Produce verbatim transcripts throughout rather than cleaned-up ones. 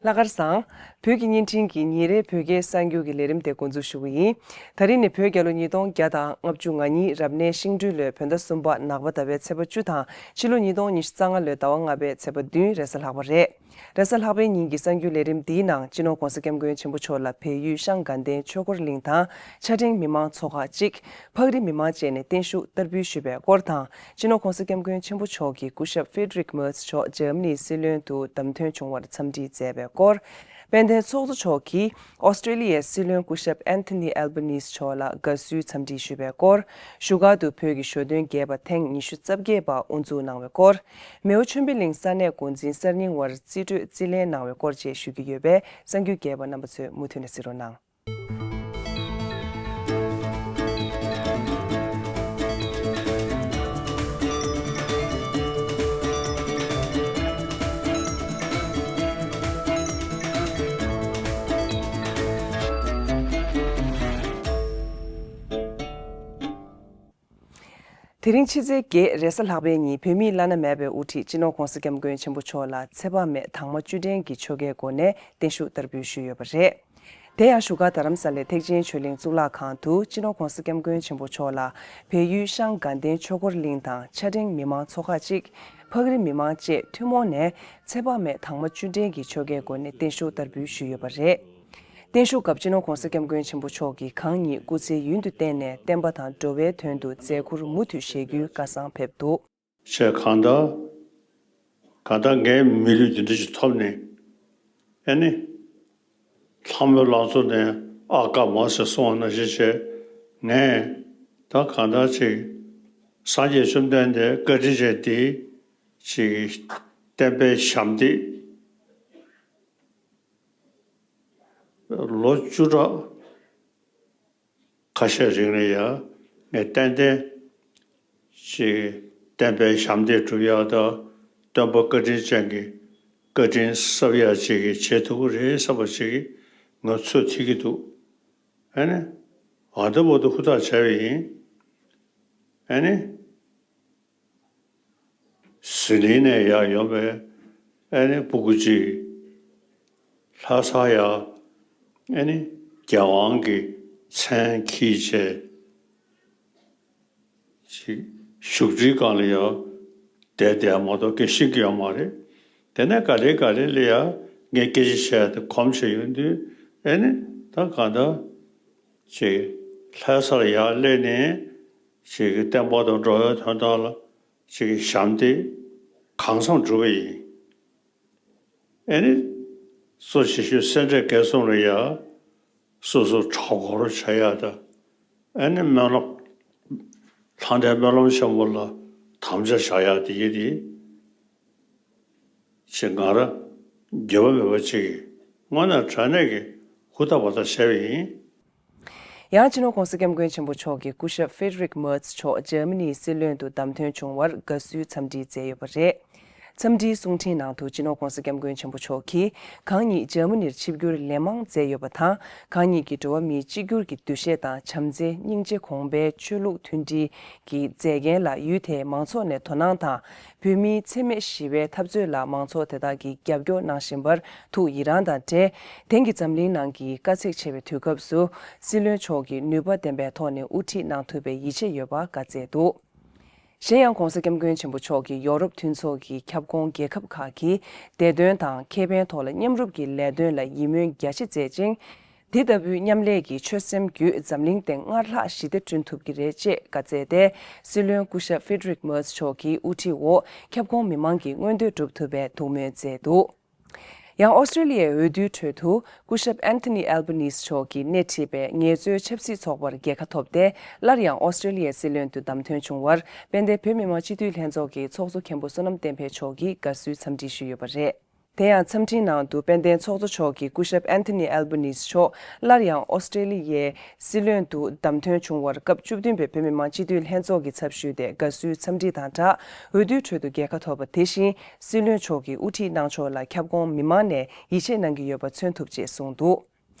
ལྷག་དཀར་བཟང་། བོད་ཀྱི་བརྙན་འཕྲིན་གྱི་ཉིན་རེའི་བོད་སྐད་གསར་འགྱུར་གྱི་ལས་རིམ་དེ་འགོ་འཛུགས་ཞུ་གི་ཡིན། ད་རིང་ནི་བོད་རྒྱལ་ལོ་ཉིས་སྟོང་བརྒྱ་དང་ལྔ་བཅུ་ང་གཉིས་རབ་གནས་ཤིང་སྦྲུལ་ལོའི་བོད་ཟླ་གསུམ་པ་ནག་པ་ཟླ་བའི་ཚེས་པ་བཅུ་དང་ཕྱི་ལོ་ཉིས་སྟོང་ཉི་ཤུ་རྩ་ལྔ་ལོའི་ཟླ་བ་ལྔ་པའི་ཚེས་པ་བདུན་རེས་གཟའ་ལྷག་པ་རེད། རེས་གཟའ་ལྷག་པའི་ཉིན་གྱི་གསར་འགྱུར་ལས་རིམ་འདིའི་ནང་སྤྱི་ནོར་༧གོང་ས་༧སྐྱབས་མགོན་ཆེན་པོ་མཆོག་ལ་བལ་ཡུལ་ཤང་དགའ་ལྡན་ཆོས་འཁོར་གླིང་དང་ཕྱག་ཕྲེང་མི་མང་ཚོགས་ཁག་གཅིག་ཕག་རི་མི་མང་བཅས་ནས་བརྟན་བཞུགས་བསྟར་འབུལ་ཞུས་པའི་སྐོར་དང་། སྤྱི་ནོར་༧གོང་ས་༧སྐྱབས་མགོན་ཆེན་པོ་མཆོག་གི་སྐུ་ཞབས་ཧྥེ་ཌི་རིག་མེར་ཚ་མཆོག་འཇར་མ་ནིའི་སྲིད་བློན་དུ་བདམས་ཐོན་བྱུང་བར་འཚམས་འདྲི་མཛད་པའི་སྐོར། དཔལ་ལྡན་ཚོགས་གཙོ་མཆོག་གིས་ཨོ་སི་ཀྲེ་ལི་ཡའི་སྲིད་བློན་སྐུ་ཞབས་ཨན་ཐོ་ནི་ཨལ་བྷ་ནིས་མཆོག་ལ་དགའ་བསུའི་འཚམས་འདྲི་ཞུས་པའི་སྐོར། བཞུགས་སྒར་དུ་བོད་ཀྱི་ཞོ་སྟོན་རྒྱས་པ་ཐེངས་ཉི་ཤུ་རྩ་བརྒྱད་པ་དབུ་འཛུགས་གནང་བའི་སྐོར། མེའོ་ཆོས་འཕེལ་གླིང་ས་གནས་འགོ་འཛིན་གསར་རྙིང་བར་རྩིས་སྤྲོད་རྩིས་ལེན་གནང་བའི་སྐོར་བཅས་ཞུ་གི་ཡོད་པས། གསར་འགྱུར་རྒྱས་པ་རྣམ་པ་ཚོས་མུ་མཐུད་ནས་གཟིགས་རོགས་གནང་། དེ་རིང་ཕྱི་ཚེས་བརྒྱད་རེས་གཟའ་ལྷག་པའི་ཉིན་བོད་མིའི་བླ་ན་མེད་པའི་དབུ་ཁྲིད་སྤྱི་ནོར་༧གོང་ས་༧སྐྱབས་མགོན་ཆེན་པོ་མཆོག་ལ་ཚེ་དཔག་མེད་དྭངས་མ་བཅུད་ལྡན་གྱི་ཆོ་གའི་སྒོ་ནས་བརྟན་བཞུགས་བསྟར་འབུལ་ཞུས་ཡོད་པ་རེད། དེ་ཡང་བཞུགས་སྒར་རྡ་རམ་ས་ལའི་ཐེག་ཆེན་ཆོས་གླིང་གཙུག་ལག་ཁང་དུ་སྤྱི་ནོར་༧གོང་ས་༧སྐྱབས་མགོན་ཆེན་པོ་མཆོག་ལ་བལ་ཡུལ་ཤང་དགའ་ལྡན་ཆོས་འཁོར་གླིང་དང་ཕྱག་ཕྲེང་མི་མང་ཚོགས་ཁག་གཅིག་ཕག་རི་མི་མང་བཅས་ཐུན་མོང་ནས་ཚེ་དཔག་མེད་དྭངས་མ་བཅུད་ལྡན་གྱི་ཆོ་གའི་སྒོ་ནས་བརྟན་བཞུགས་བསྟར་འབུལ་ཞུས་ཡོད་པ་རེད། བརྟན་བཞུགས་སྐབས་སྤྱི་ནོར་༧གོང་ས་༧སྐྱབས་མགོན་ཆེན་པོ་མཆོག་གིས་གང་ཉིད་སྐུ་ཚེའི་ཡུན་དུ་བརྟན་ནས་བསྟན་པ་དང་འགྲོ་བའི་དོན་དུ་མཛད་ཁུར་མུ་མཐུད་བཞེས་རྒྱུའི་བཀའ་གསང་ཕེབས་འདུག་ཅེས་གང་ལྟར། གང་ལྟར་ངའི་མི་ལུས་འདི་འདྲ་ཞིག་ཐོབ་ནས། ཨེ་ནི། ལྷ་མོའི་ལང་ཚོ་ནས་ཨ་ཀ་མ་ཟེར་གསུངས་པ་ནང་བཞིན་བྱས། ངས་ད་གང་ལྟར་ཅིག་སངས་རྒྱས་བཅོམ་ལྡན་འདས་བཀའ་དྲིན་ཅན་འདི་ཅིག་བསྟན་པའི་ཞབས་འདེགས་ལོ་བཅུ་ཕྲག་ཁ་ཤས་རིང་ལ་ཡང་ངས་ཏན་ཏན་ཅིག་བསྟན་པའི་ཞབས་འདེགས་སྒྲུབ་ཡག་དང་། སྟོན་པ་བཀའ་དྲིན་ཅན་གྱི་བཀའ་དྲིན་གསབ་ཡག་ཅིག་བྱེད་ཐུབ་ཀྱི་རེད་བསམ་པ་ཅིག་ངས་ཚོད་ཐིག་གི་འདུག་ཨ་ནི། ཨ་ད་བར་དུ་ཧུར་ཐག་བྱས་པ་ཡིན། ཨ་ནི། ཟི་ལིང་ནས་ཡར་ཡོང་བའི་ཨ་ནི་སྤུ་གུ་གཅིག་ལྷ་སར་ཡར་ཨ་ནི་རྒྱལ་དབང་གི་མཚན་འཁྱེར་བྱས་ཅིག་བཞུགས་ཁྲིའི་སྒང་ལ་ཡར་བསྡད་བསྡད་མ་གཏོགས་སྐད་ཤེས་ཀྱི་ཡོད་མ་རེད། དེ་ནས་ག་ལེ་ག་ལེ་ལ་ཡར་ངས་སྐད་ཆ་བཤད་དེ་གོམས་བྱས་ཡོང་དུས། ཨ་ནི་ད་གང་ལྟར་ཅིག་ལྷ་སར་ཡར་སླེབས་ནས། ཅིག་གི་བསྟན་པ་དང་འགྲོ་བའི་དོན་དག་ལ་ཅིག་གི་ཞབས་འདེགས་གང་འཚམ་བསྒྲུབས་པ་ཡིན། ཨེ་ནི། གཙོ་ཆེ་ཤོས་སེ་འབྲས་དགེ་གསུམ་ལ་ཡ་སོ་སོ་གྲྭ་སྐོར་བྱ་ཡ་དང་། ཨེ་ནི་སྨོན་ལམ། ལྷ་ལྡན་སྨོན་ལམ་ཆེན་མོ་ལ་དམ་བཅའ་བཞག་ཡ་དེ་ཡིན་དེ། ཅིག་ང་རང་འགྱོད་པ་མེད་པ་ཅིག་གིས་དངོས་གནས་དྲང་གནས་ཀྱི་ཧུར་ཐག་བར་ཐག་བྱས་པ་ཡིན། ཡང་སྤྱི་ནོར་༧གོང་ས་༧སྐྱབས་མགོན་ཆེན་པོ་མཆོག་གིས་སྐུ་ཞབས་ཧྥེ་ཌི་རིག་མེར་ཚ་མཆོག་འཇར་མ་ནིའི་སྲིད་བློན་དུ་བདམས་ཐོན་བྱུང་བར་དགའ་བསུའི་འཚམས་འདྲི་མཛད་ཡོད་པ་རེད། འཚམས་འདྲིའི་གསུང་འཕྲིན་ནང་དུ་སྤྱི་ནོར་༧གོང་ས་༧སྐྱབས་མགོན་ཆེན་པོ་མཆོག་གིས། གང་ཉིད་འཇར་མ་ནིར་ཆིབས་བསྒྱུར་ལན་མང་མཛད་ཡོད་པ་དང་། གང་ཉིད་ཀྱིས་འགྲོ་བ་མིའི་གཅིག་གྱུར་གྱི་འདུ་ཤེས་དང་། བྱམས་བརྩེ། སྙིང་རྗེ། གོང་འཕེལ། ཆོས་ལུགས་མཐུན་སྒྲིལ་གྱི་མཛད་འགན་ལ་ཡུལ་དེའི་མང་ཚོགས་ནས་དོ་སྣང་དང་། བོད་མིའི་འཚེ་མེད་ཞི་བའི་འཐབ་རྩོད་ལ་མང་ཚོགས་དེ་དག་གིས་རྒྱབ་སྐྱོར་གནང་བཞིན་པར་ཐུགས་ཡི་རངས་དང་འབྲེལ། དེང་གི་འཛམ་གླིང་ནང་གི་དཀའ་ཚེགས་ཆེ་བའི་དུས་སྐབས་སུ། སྲིད་བློན་མཆོག་གིས་ནུས་པ་ལྡན་པའི་ཐོག་ནས་དབུ་ཁྲིད་གནང་ཐུབ་པའི་ཡིད་ཆེས་ཡོད་པ་བཀའ་སྩལ་འདུག་གཞན་ཡང་༧གོང་ས་༧སྐྱབས་མགོན་ཆེན་པོ་མཆོག་གིས་ཡོ་རོབ་མཐུན་ཚོགས་ཀྱི་ཁྱབ་ཁོངས་རྒྱལ་ཁབ་ཁག་གི་བདེ་དོན་དང་ཁེ་ཕན་ཐོག་ལ་མཉམ་རུབ་ཀྱི་ལས་དོན་ལ་ཡིད་སྨོན་རྒྱ་ཆེ་མཛད་ཅིང་། འདི་ལྟ་བུའི་མཉམ་ལས་ཀྱི་ཆོད་སེམས་བརྒྱུད་འཛམ་གླིང་སྟེང་སྔར་ལྷག་ཞི་བདེ་བསྐྲུན་ཐུབ་ཀྱི་རེད་ཅེས་བཀའ་སྩལ་ཏེ། སྲིད་བློན་སྐུ་ཞབས་ཧྥེ་ཌི་རིག་མེར་ཚ་མཆོག་གི་དབུ་ཁྲིད་འོག་ཁྱབ་ཁོངས་མི་མང་གི་མངོན་འདོད་སྒྲུབ་ཐུབ་པའི་ཐུགས་སྨོན་མཛད་འདུག་ཡང་ཨོ་སི་ཀྲེ་ལི་ཡའི་འོས་བསྡུའི་ཁྲོད་དུ་སྐུ་ཞབས་ཨན་ཐོ་ནི་ཨལ་བྷ་ནིས་མཆོག་གིས་སྣེ་ཁྲིད་པའི་ངལ་རྩོལ་ཆབ་སྲིད་ཚོགས་པར་རྒྱལ་ཁ་ཐོབ་སྟེ། སླར་ཡང་ཨོ་སི་ཀྲེ་ལི་ཡའི་སྲིད་བློན་དུ་བདམས་ཐོན་བྱུང་བར་དཔལ་ལྡན་བོད་མི་མང་སྤྱི་འཐུས་ལྷན་ཚོགས་ཀྱི་ཚོགས་གཙོ་མཁན་པོ་བསོད་ནམས་བསྟན་འཕེལ་མཆོག་གིས་དགའ་བསུའི་འཚམས་འདྲི་ཞུས་ཡོད་པ་རེད། དེ་ཡང་འཚམས་འཕྲིན་ནང་དུ་དཔལ་ལྡན་ཚོགས་གཙོ་མཆོག་གིས་སྐུ་ཞབས་ཨན་ཐོ་ནི་ཨལ་བྷ་ནིས་མཆོག་སླར་ཡང་ཨོ་སི་ཀྲེ་ལི་ཡའི་སྲིད་བློན་དུ་བདམས་ཐོན་བྱུང་བར་སྐབས་བཅུ་བདུན་པའི་བོད་མི་མང་སྤྱི་འཐུས་ལྷན་ཚོགས་ཀྱི་ཚབ་ཞུས་ཏེ་དགའ་བསུའི་འཚམས་འདྲི་དང་སྦྲགས། འོས་བསྡུའི་ཁྲོད་དུ་རྒྱལ་ཁ་ཐོབ་པ་དེ་བཞིན་སྲིད་བློན་མཆོག་གི་དབུ་ཁྲིད་གནང་ཕྱོགས་ལ་ཁྱབ་ཁོངས་མི་མང་ནས་ཡིད་ཆེས་གནང་གི་ཡོད་པ་མཚོན་ཐུབ་ཅེས་གསུངས་འདུག་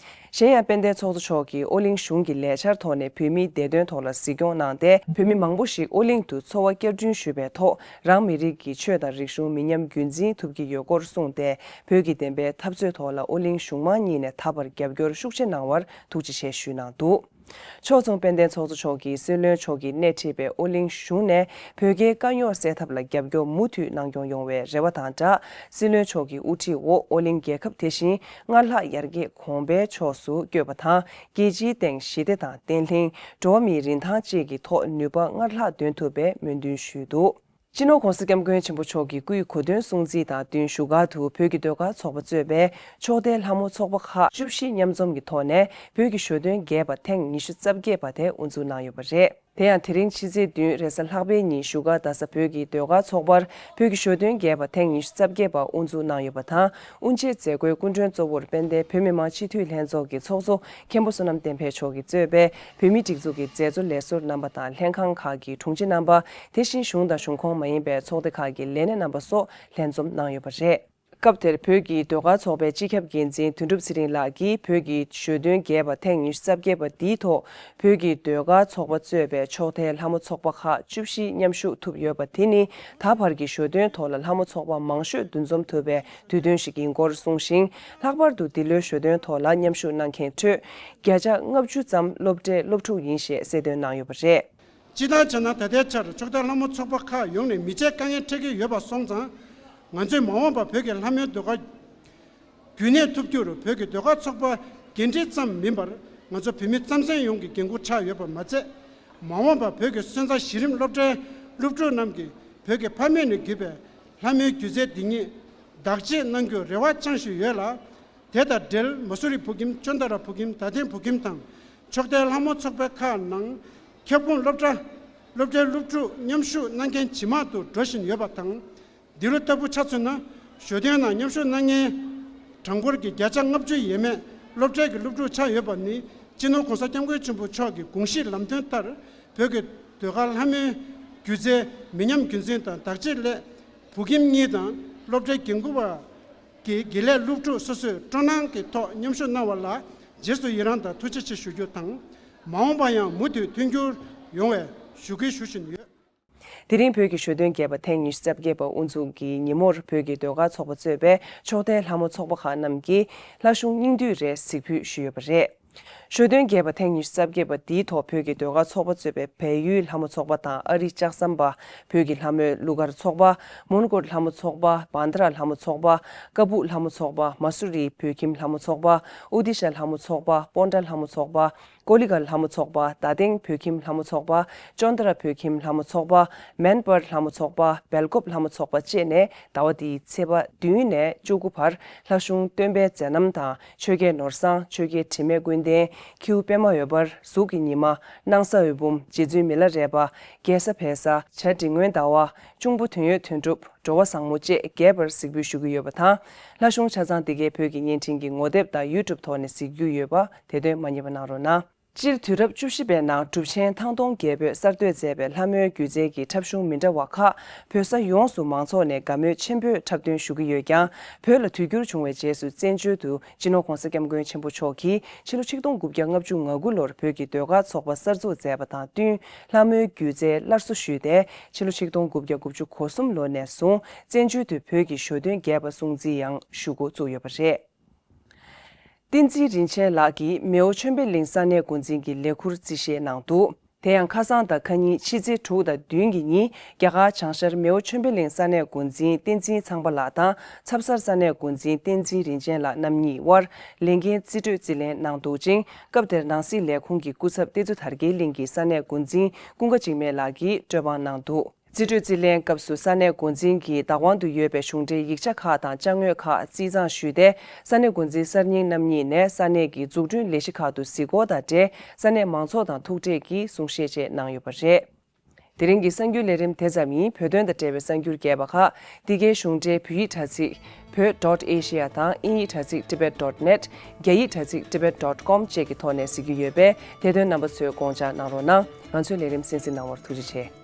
གཞན་ཡང་དཔལ་ལྡན་ཚོགས་གཙོ་མཆོག་གིས་ཨོ་གླིང་གཞུང་གི་ལས་འཆར་ཐོག་ནས་བོད་མིའི་བདེ་དོན་ཐོག་ལ་གཟིགས་སྐྱོང་གནང་སྟེ། བོད་མི་མང་པོ་ཞིག་ཨོ་གླིང་དུ་འཚོ་བ་བསྐྱར་སྐྲུན་ཞུས་པའི་ཐོག་རང་མི་རིགས་ཀྱི་ཆོས་དང་རིག་གཞུང་མི་ཉམས་རྒྱུན་འཛིན་ཐུབ་ཀྱི་ཡོད་སྐོར་གསུངས་ཏེ། བོད་ཀྱི་བདེན་པའི་འཐབ་རྩོད་ཐོག་ལ་ཨོ་གླིང་གཞུང་མང་གཉིས་ནས་ད་བར་རྒྱབ་སྐྱོར་ཤུགས་ཆེ་གནང་བར་ཐུགས་རྗེ་ཆེ་ཞུས་གནང་འདུག་ཕྱོགས་མཚུངས་དཔལ་ལྡན་ཚོགས་གཙོ་མཆོག་གིས་སྲིད་བློན་མཆོག་གིས་སྣེ་ཁྲིད་པའི་ཨོ་གླིང་གཞུང་ནས་བོད་རྒྱའི་དཀའ་རྙོག་སེལ་ཐབས་ལ་རྒྱབ་སྐྱོར་མུ་མཐུད་གནང་སྐྱོང་ཡོང་བའི་རེ་བ་དང་སྦྲགས། སྲིད་བློན་མཆོག་གི་དབུ་ཁྲིད་འོག་ཨོ་གླིང་རྒྱལ་ཁབ་དེ་བཞིན་སྔར་ལྷག་ཡར་རྒྱས་གོང་འཕེལ་ཕྱོགས་སུ་བསྐྱོད་པ་དང་། རྒྱལ་སྤྱིའི་སྟེང་ཞི་བདེ་དང་བརྟན་ལྷིང་། འགྲོ་བ་མིའི་རིན་ཐང་བཅས་ཀྱི་ཐོག་ནུས་པ་སྔར་ལྷག་འདོན་ཐུབ་པའི་སྨོན་འདུན་ཞུས་འདུག་སྤྱི་ནོར་༧གོང་ས་༧སྐྱབས་མགོན་ཆེན་པོ་མཆོག་གི་སྐུའི་གོ་སྟོན་སྲུང་བརྩི་དང་བསྟུན་བཞུགས་སྒར་དུ་བོད་ཀྱི་ཟློས་གར་ཚོགས་པ་གཙོས་པའི་ཕྱོགས་མཐའི་ལྷ་མོ་ཚོགས་པ་ཁག་བཅུ་བཞི་མཉམ་འཛོམས་ཀྱི་ཐོག་ནས་བོད་ཀྱི་ཞོ་སྟོན་རྒྱས་པ་ཐེངས་ཉི་ཤུ་རྩ་བརྒྱད་པ་དེ་དབུ་འཛུགས་གནང་ཡོད་པ་རེད། དེ་ཡང་དེ་རིང་ཕྱི་ཚེས་བདུན་རེས་གཟའ་ལྷག་པའི་ཉིན་བཞུགས་སྒར་རྡ་ས་བོད་ཀྱི་ཟློས་གར་ཚོགས་པར་བོད་ཀྱི་ཞོ་སྟོན་རྒྱས་པ་ཐེངས་ཉི་ཤུ་རྩ་བརྒྱད་པ་དབུ་འཛུགས་གནང་ཡོད་པ་དང་། དབུ་འབྱེད་མཛད་སྒོའི་སྐུ་མགྲོན་གཙོ་བོར་དཔལ་ལྡན་བོད་མི་མང་སྤྱི་འཐུས་ལྷན་ཚོགས་ཀྱི་ཚོགས་གཙོ་མཁན་པོ་བསོད་ནམས་བསྟན་འཕེལ་མཆོག་གིས་གཙོས་པའི་བོད་མིའི་སྒྲིག་འཛུགས་ཀྱི་མཛད་གཙོ་ལས་ཟུར་རྣམ་པ་དང་ལྷན་ཁང་ཁག་གི་དྲུང་ཆེ་རྣམ་པ། དེ་བཞིན་གཞུང་དང་གཞུང་ཁོངས་མ་ཡིན་པའི་ཚོགས་སྡེ་ཁག་གི་ལས་སྣེ་རྣམ་པ་སོགས་ལྷན་འཛོམས་གནང་ཡོད་པ་རེད། སྐབས་དེར་བོད་ཀྱི་ཟློས་གར་ཚོགས་པའི་སྤྱི་ཁྱབ་འགན་འཛིན་དོན་གྲུབ་ཚེ་རིང་ལགས་ཀྱིས་བོད་ཀྱི་ཞོ་སྟོན་རྒྱས་པ་ཐེངས་ཉི་ཤུ་རྩ་བརྒྱད་པ་འདིའི་ཐོག་བོད་ཀྱི་ཟློས་གར་ཚོགས་པ་གཙོས་པའི་ཕྱོགས་མཐའི་ལྷ་མོ་ཚོགས་པ་ཁག་བཅུ་བཞི་མཉམ་ཞུགས་ཐུབ་ཡོད་པ་དེ་ནི་ད་བར་གྱི་ཞོ་སྟོན་ཐོག་ལ་ལྷ་མོ་ཚོགས་པ་མང་ཤོས་འདུ་འཛོམས་ཐུབ་པའི་དུས་སྟོན་ཞིག་ཡིན་སྐོར་གསུངས་ཤིང་། ལྷག་པར་དུ་འདི་ལོའི་ཞོ་སྟོན་ཐོག་ལ་མཉམ་ཞུགས་གནང་མཁན་ཁྲོད་བརྒྱ་ཆ་ལྔ་བཅུ་ཙམ་སློབ་གྲྭའི་སློབ་ཕྲུག་ཡིན་ཞེས་གསལ་སྟོན་གནང་ཡོད་པ་རེད། སྤྱིར་བཏང་བྱས་ན་ད་ལྟའི་ཆར་ཕྱོགས་མཐའི་ལྷ་མོ་ཚོགས་པ་ཁག་ཡོངས་ནས་མི་ཆའི་དཀའ་ངལ་འཕྲད་ཀྱི་ཡོད་པ་སོང་ཙང་། ང་ཚོས་མ་འོངས་པར་བོད་ཀྱི་ལྷ་མོའི་ཟློས་གར་རྒྱུན་གནས་ཐུབ་རྒྱུར་བོད་ཀྱི་ཟློས་གར་ཚོགས་པ་འགན་འཁྲི་ཙམ་མིན་པར་ང་ཚོ་བོད་མི་རྩམ་ཟན་ཡོངས་ཀྱི་འགན་ཁུར་ཆགས་ཡོད་པ་མ་ཚད། མ་འོངས་པར་བོད་ཀྱི་སོན་རྩ་གཞི་རིམ་སློབ་གྲྭའི་སློབ་ཕྲུག་རྣམས་ཀྱིས་བོད་ཀྱི་ཕ་མེས་ནས་བརྒྱུད་པའི་ལྷ་མོའི་སྒྱུ་རྩལ་འདི་ཉིད་བདག་གཅེས་གནང་རྒྱུར་རེ་བ་བཅངས་བཞིན་ཡོད་ལ། དེ་དང་འབྲེལ་མ་སུ་རི་བོད་ཁྱིམ། ཅོན་ཏ་ར་བོད་ཁྱིམ། དད་ལྡན་བོད་ཁྱིམ་དང་ཕྱོགས་མཐའི་ལྷ་མོ་ཚོགས་པའི་ཁག་ནང་ཁྱབ་ཁོངས་སློབ་གྲྭ་སློབ་གྲྭའི་སློབ་ཕྲུག་མཉམ་ཞུགས་གནང་མཁན་ཇེ་མང་དུ་འགྲོ་བཞིན་ཡོད་པ་དང་། འདི་ལོ་ལྟ་བུ་ཆ་མཚོན་ན་ཞོ་སྟོན་ནང་མཉམ་ཞུགས་གནང་མཁན་གྲངས་འབོར་གྱི་བརྒྱ་ཆ་ལྔ་བཅུ་ཡས་མས་སློབ་གྲྭའི་གི་སློབ་ཕྲུག་ཆགས་ཡོད་པ་ནི་སྤྱི་ནོར་༧གོང་ས་༧སྐྱབས་མགོན་ཆེན་པོ་མཆོག་གི་དགོངས་གཞི་ལམ་སྟོན་ལྟར་བོད་ཀྱི་ཟློས་གར་ལྷ་མོའི་སྒྱུ་རྩལ་མི་ཉམས་རྒྱུན་འཛིན་དང་བདག་གཅེས་སླད་བོད་ཁྱིམ་གཉིས་དང་སློབ་གྲྭའི་འགན་འཁུར་བ། གི་དགེ་ལས་སློབ་ཕྲུག་སོ་སོས་སྤྲོ་སྣང་གི་ཐོག་མཉམ་ཞུགས་གནང་བ་ལ་རྗེས་སུ་ཡི་རང་དང་ཐུགས་རྗེ་ཆེ་ཞུ་རྒྱུ་དང་། མ་འོངས་པར་ཡང་མུ་མཐུད་མཐུན་འགྱུར་ཡོང་བའི་ཞུ་སྐུལ་ཞུ་བཞིན་ཡོད། དེ་རིང་བོད་ཀྱི་ཞོ་སྟོན་རྒྱས་པ་ཐེངས་ཉི་ཤུ་རྩ་བརྒྱད་པ་དབུ་འཛུགས་ཀྱི་ཉིན་མོར་བོད་ཀྱི་ཟློས་གར་ཚོགས་པ་གཙོས་པའི་ཕྱོགས་མཐའི་ལྷ་མོ་ཚོགས་པ་ཁག་རྣམས་ཀྱིས་ལྷ་གཞུང་སྙིང་བསྡུས་རེ་གཟིགས་ཕུལ་ཞུས་ཡོད་པ་རེད། ཞོ་སྟོན་རྒྱས་པ་ཐེངས་ཉི་ཤུ་རྩ་བརྒྱད་པ་འདིའི་ཐོག་བོད་ཀྱི་ཟློས་གར་ཚོགས་པ་གཙོས་པའི་བལ་ཡུལ་ལྷ་མོ་ཚོགས་པ་དང་ཨ་རི་ལྕགས་ཟམ་པ། བོད་ཀྱི་ལྷ་མོའི་གླུ་གར་ཚོགས་པ། མོན་གྷོ་ལྷ་མོ་ཚོགས་པ། བྷན་དྷ་ར་ལྷ་མོ་ཚོགས་པ། ཀ་སྦུག་ལྷ་མོ་ཚོགས་པ། མ་སུ་རི་བོད་ཁྱིམ་ལྷ་མོ་ཚོགས་པ། ཨོ་ཏི་ཤ་ལྷ་མོ་ཚོགས་པ། པོན་ཏྲ་ལྷ་མོ་ཚོགས་པ། ཀོ་ལི་གྷལ་ལྷ་མོ་ཚོགས་པ། རྡ་སྟེང་བོད་ཁྱིམ་ལྷ་མོ་ཚོགས་པ། ཅོན་ཏ་ར་བོད་ཁྱིམ་ལྷ་མོ་ཚོགས་པ། མན་པར་ལྷ་མོ་ཚོགས་པ། སྦེལ་ཀོབ་ལྷ་མོ་ཚོགས་པ་བཅས་ནས་ཟླ་བ་འདིའི་ཚེས་པ་བདུན་ནས་བཅུ་དགུ་བར་ལྷ་གཞུང་སྟོན་པའི་མཛད་རྣམ་དང་། ཆོས་རྒྱལ་ནོར་བཟང་། ཆོས་རྒྱལ་དྲི་མེད་ཀུན་ལྡན། ཁྱེའུ་པད་མ་འོད་འབར། གཟུགས་ཀྱི་ཉི་མ། སྣང་ས་འོད་འབུམ། རྗེ་བཙུན་མི་ལ་རས་པ། རྒྱལ་ས་བལ་བཟའ། བྱ་མགྲིན་སྔོན་ཟླ་བ། གཅུང་པོ་དོན་ཡོད་དོན་གྲུབ། འགྲོ་བ་བཟང་མོ་བཅས་རྒྱས་པར་གཟིགས་འབུལ་ཞུ་གི་ཡོད་པ་དང་། ལྷ་གཞུང་ཆ་ཚང་འདི་གའི་བོད་ཀྱི་བརྙན་འཕྲིན་གྱི་ངོ་དེབ་དང་ཡུ་ཊུབ་ཐོག་ནས་གཟིགས་རྒྱུ་ཡོད་པ་དེ་དོན་མ་བསྙེལ་བ་གནང་རོགས་གནང་། སྤྱིར་དུས་རབས་བཅུ་བཞི་པའི་ནང་གྲུབ་ཆེན་ཐང་སྟོང་རྒྱལ་པོས་གསར་གཏོད་མཛད་པའི་ལྷ་མོའི་སྒྱུ་རྩལ་གྱི་འཁྲབ་གཞུང་མི་འདྲ་བ་ཁག་བོད་ས་ཡོངས་སུ་མང་ཚོགས་ནས་དགའ་མོས་ཆེན་པོས་འཁྲབ་སྟོན་ཞུ་གི་ཡོད་ཀྱང་། བོད་ལ་དུས་འགྱུར་བྱུང་བའི་རྗེས་སུ་བཙན་བྱོལ་དུ་སྤྱི་ནོར་༧གོང་ས་༧སྐྱབས་མགོན་ཆེན་པོ་མཆོག་གིས་ཕྱི་ལོ་ཆིག་སྟོང་དགུ་བརྒྱ་ལྔ་བཅུ་ང་དགུ་ལོར་བོད་ཀྱི་ཟློས་གར་ཚོགས་པ་གསར་འཛུགས་མཛད་པ་དང་བསྟུན། ལྷ་མོའི་སྒྱུ་རྩལ་སླར་གསོ་ཞུས་ཏེ། ཕྱི་ལོ་ཆིག་སྟོང་དགུ་བརྒྱ་དགུ་བཅུ་གོ་གསུམ་ལོ་ནས་བཟུང་བཙན་བྱོལ་དུ་བོད་ཀྱི་ཞོ་སྟོན་རྒྱས་པ་སྲུང་བརྩི་ཡང་ཞུ་འགོ་བཙུགས་ཡོད་པ་རེད། བསྟན་འཛིན་རིན་ཆེན་ལགས་ཀྱིས་མེའོ་ཆོས་འཕེལ་གླིང་ས་གནས་འགོ་འཛིན་གྱི་ལས་འཁུར་རྩིས་བཞེས་གནང་འདུག་དེ་ཡང་ཁ་སང་དང་ཁ་ཉིན་ཕྱི་ཚེས་དྲུག་དང་བདུན་གྱི་ཉིན་རྒྱ་གར་བྱང་ཤར་མེའོ་ཆོས་འཕེལ་གླིང་ས་གནས་འགོ་འཛིན་བསྟན་འཛིན་ཚངས་པ་ལགས་དང་ཚབ་གསར་ས་གནས་འགོ་འཛིན་བསྟན་འཛིན་རིན་ཆེན་ལགས་རྣམ་གཉིས་དབར་ལས་འགན་རྩིས་སྤྲོད་རྩིས་ལེན་གནང་འདུག་ཅིང་། སྐབས་དེར་ནང་སྲིད་ལས་ཁུངས་ཀྱི་སྐུ་ཚབ་བསྟན་འཛིན་དར་རྒྱས་གླིང་གི་ས་གནས་འགོ་འཛིན་ཀུན་དགའ་འཇིགས་མེད་ལགས་ཀྱིས་སྤྲོད་དབང་གནང་འདུག་རྩིས་སྤྲོད་རྩིས་ལེན་སྐབས་སུ་ས་གནས་འགོ་འཛིན་གྱི་བདག་དབང་དུ་ཡོད་པའི་གཞུང་འབྲེལ་ཡིག་ཆ་ཁག་དང་ཅ་དངོས་ཁག་རྩིས་གཙང་ཞུས་ཏེ། ས་གནས་འགོ་འཛིན་གསར་རྙིང་རྣམ་གཉིས་ནས་ས་གནས་ཀྱི་འཛུགས་སྐྲུན་ལས་གཞི་ཁག་ཏུ་གཟིགས་སྐོར་དང་འབྲེལ་ས་གནས་མང་ཚོགས་དང་ཐུག་འཕྲད་ཀྱིས་གསུང་བཤད་བཅས་གནང་ཡོད་པ་རེད། དེ་རིང་གི་གསར་འགྱུར་ལས་རིམ་དེ་ཙམ་ཡིན། བོད་དོན་དང་འབྲེལ་བའི་གསར་འགྱུར་རྒྱས་པ་ཁག་འདི་གའི་གཞུང་འབྲེལ་བོད་ཡིག་དྲ་ཚིགས་བོད་dot asia དང་དབྱིན་ཡིག་དྲ་ཚིགས་tibet dot net། རྒྱ་ཡིག་དྲ་ཚིགས་tibet dot com བཅས་ཀྱི་ཐོག་ནས་གཟིགས་རྒྱུ་ཡོད་པས། དེ་དོན་རྣམ་པ་ཚོས་དགོངས་འཇགས་གནང་རོགས་གནང་། ང་ཚོའི་ལས་རིམ་གསན་གཟིགས་གནང་བར་ཐུགས་རྗེ་ཆེ།